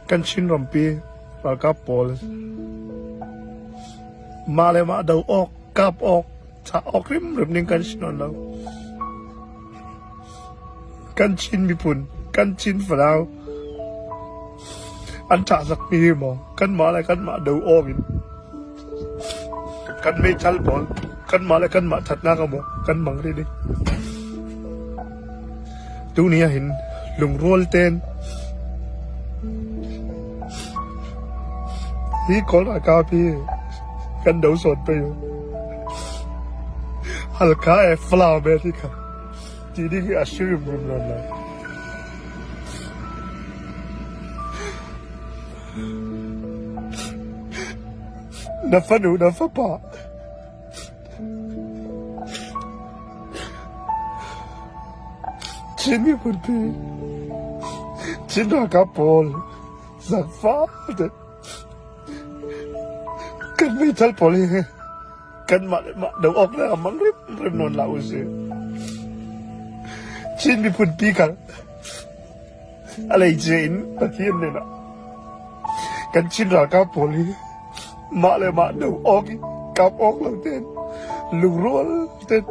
Kan Chin rampi ralkap pawl mah le mah do awk, kap awk, thah awk hrimhrim ding kan si nawn lo. Kan Chin miphun, kan Chin fanau an ṭah zakmi hi maw kanmah le kanmah do awk in kan meithal pawl kanmah le kanmah thatnak ah maw kan hmang rih ding. Tuni ahhin lungrual tein hi Kawl ralkap hi kan do sawn pei u. Halkha e Falam e ti kha ti ding hi a si rimrim nawn lo. Na fanu na fapa Chin miphun pi Chin ralkap pawl zaangfah tein kan meithal pawl hi kanmah le mah do awk le a mang rimrim nawn hlah usih. Chin miphun pi khal a leicia in Pathian nih kan Chin ralkap pawl hi mah le mah do awk i kap awk lo tein lungrual tein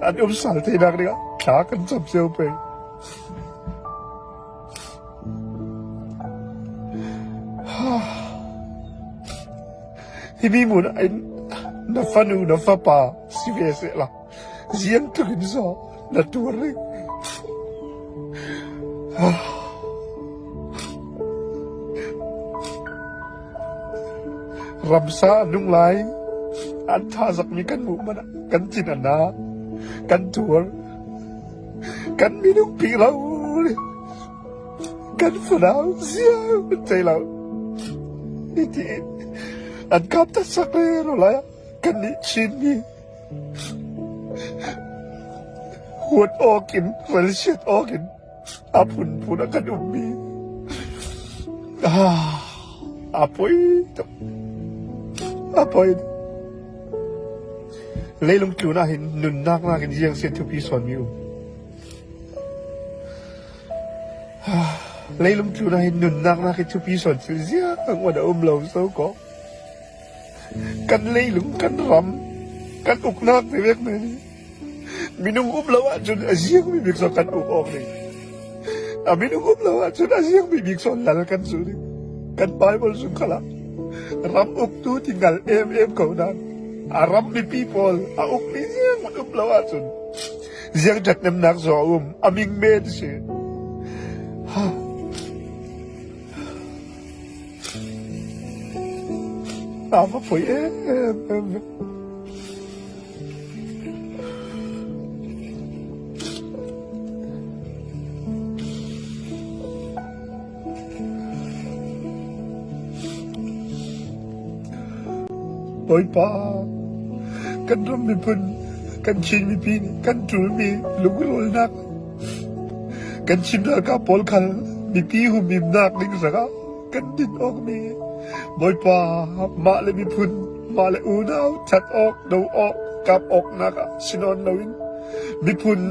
an um sal te nak dingah thla kan cam cio peng. Hi mi mun ah in na fanu na fapa si ve seh la ziang tluk in zaw na tuar ring. Ramsa a nung lai an thazakmi kan hmuh hmanh ah kan thin a na kan tuar kan minung pi lo kan fanau ziang an thei lo hiti an kap taksak le ro lai ah kannih Chinmi Huat awk in ralchiat awk in a phunphun a kan ummi a poi tuk. A poi tuk. Leilung tlun ah hin nunnak nakin ziangsian thupi sawnmi um. Leilung tlun ah hin nunnak nakin thupi sawn thil ziang a um lo so ko. Kan leilung, kan ram, kan uknak bik men minung um lo ahcun a ziangmi bik zong kan uk awk ding. A minung um lo ahcun a ziangmi bik zong lal kan cu ding. Kan Bible zung khal ah ram uktu ti ngal emem ko nain a ram mipi pawl a ukmi ziang um lo ahcun ziang ṭhathnemnak zong a um a ming men si. A va poi em em ve. Bawipa, kan ram miphun, kan Chin mipi nih kan ṭulmi lungrualnak Kan Chin ralkap pawl khal mipi humhimnak ding zongah kan din awk mi Bawipa mah le miphun mah le unau that awk do awk kap awk nak ah si nawn loin miphun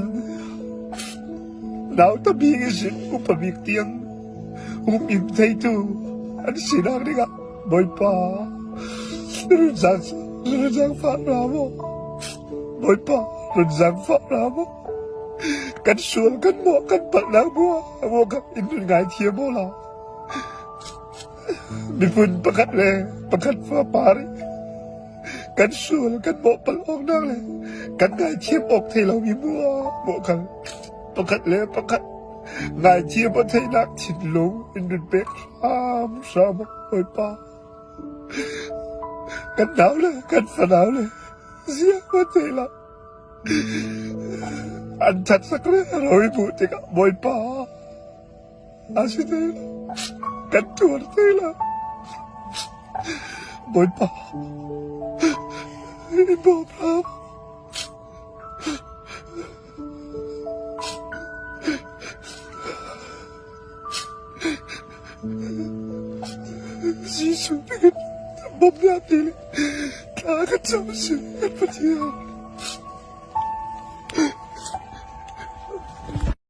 nauta bik in sin upa bik tiang humhim theitu an sinak dingah Bawipa run zaangfah hna maw Bawipa run zaangfah hna maw Kan sual kan mawh kan palhnak bua maw kan in ngaithiam aw la. Miphun pakhat le pakhat fapa nih kan sual kan mawh palh awknak le kan ngaithiam awk thei lomi bua maw khan pakhat le pakhat ngaithiam a theihnak thinlung in run pek hram hram Bawipa. Kan nau le kan fanau le ziah ma thei lo. An that sak le roi hmuh tikah Bawipa a si te kan tuar te la. Bawipa i bawm hram. Jesuh bawmhnak ti le thla kan cam si kan Pathian.